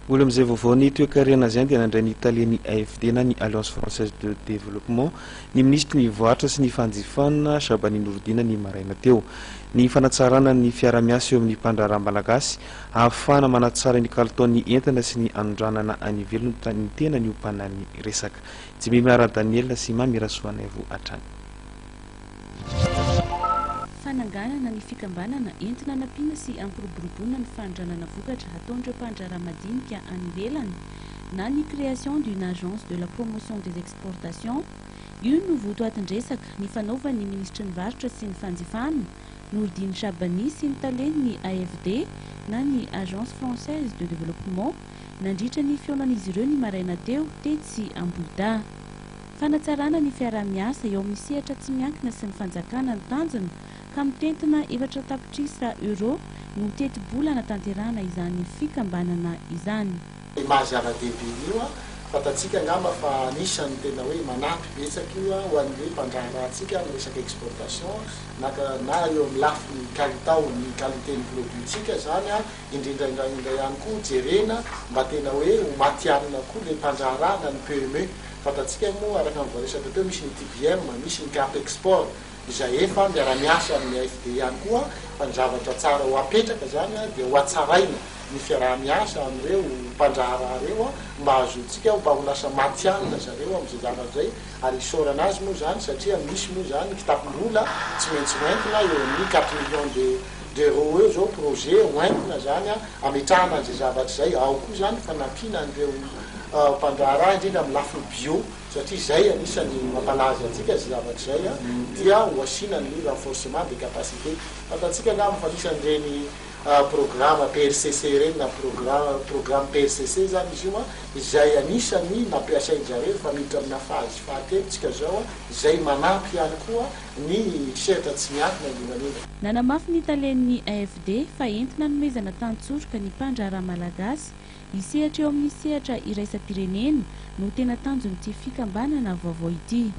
Mbola amin'izay vaovao ny toekarena izay dia nandray ny talen'ny AFD na ny Alliance Française de Développement ny minisitry ny varotra sy ny fanjifana Chabani Nourdine ny maraina teo. Ny fanatsarana ny fiarahamiasa eo amin'ny mpandraharaha malagasy ahafahana manatsara ny kalitaon'ny entana sy ny anondranana any ivelany ny tena niompanan'ny resaka. Jimmy Miara Daniel sy Mamy Rasoanaivo hatrany. Fananganana ny fikambanana entina hanampiana sy hampiroboroboana ny fanondranana vokatra ataon'ireo mpandraharaha madinika any ivelany na ny création d'une agence de la promotion des exportations. Io no votoatin-dresaka nifanaovan'ny minisitry ny varotra sy ny fanjifana, Nourdine Chabani sy ny talen'ny AFD na ny Agence Française de Développement nandritra ny fihaonan'izy ireo ny maraina teo tetsy Ambohidahy. Fanatsarana ny fiaraha-miasa eo amin'ny sehatra tsy miankina sy ny fanjakana ny tanjona ka mitentina 4 tapitrisa euro no tetibola hanatanterahana izany fikambanana izany. Ny maha zava-dehibe io fantatsika angamba fa anisan'ny tena hoe manampy betsaka io ho an'le mpandraharahantsika amin'ny resaka exportation naka na eo amin'ny lafiny kalitao, ny qualité ny produit-tsika zany indrindraindraindra ihany koa jerena mba tena hoe ho matihanina koa le mpandraharaha na ny PME. Fantatsika moa, araka ny voaresaka teo, misy ny TBM, misy ny Cap Export izay efa miara-miasa amin'ny AFD ihany koa, fa ny zavatra tsara ho apetraka zany dia ho atsaraina ny fiaraha-miasa amin'ireo mpandraharaha reo mba ahazoantsika mba ho lasa matihanina zareo amin'izay zavatra zay. Ary isaorana azy moa zany satria misy moa zany kitapom-bola tsy maintsy hoentina eo amin'ny 4 millions d'euros eo zao, projet hoentina zany ametrahana an'izay zavatra zay. Ao koa zany fanampiana an'ireo mpandraharaha, indrindra amin'ny lafiny bio, satria zay anisany mampalaza antsika zay zavatra zay dia ho asiana ny renforcement des capacités. Fantatsika angamba fa anisan'ireny programme PRCC reny na programme PRCC zany izy io izay anisany nampiasain-jareo fa miditra amina phase fahatelo tsika zao izay manampy ihany koa ny sehatra tsy miankina indrindrandrindra. Nanamafy ny talen'ny AFD fa entina hanomezana tantsoroka ny mpandraharaha malagasy hisehatra eo amin'ny sehatra iraisam-pirenena no tena tanjon'ity fikambanana vaovao ity.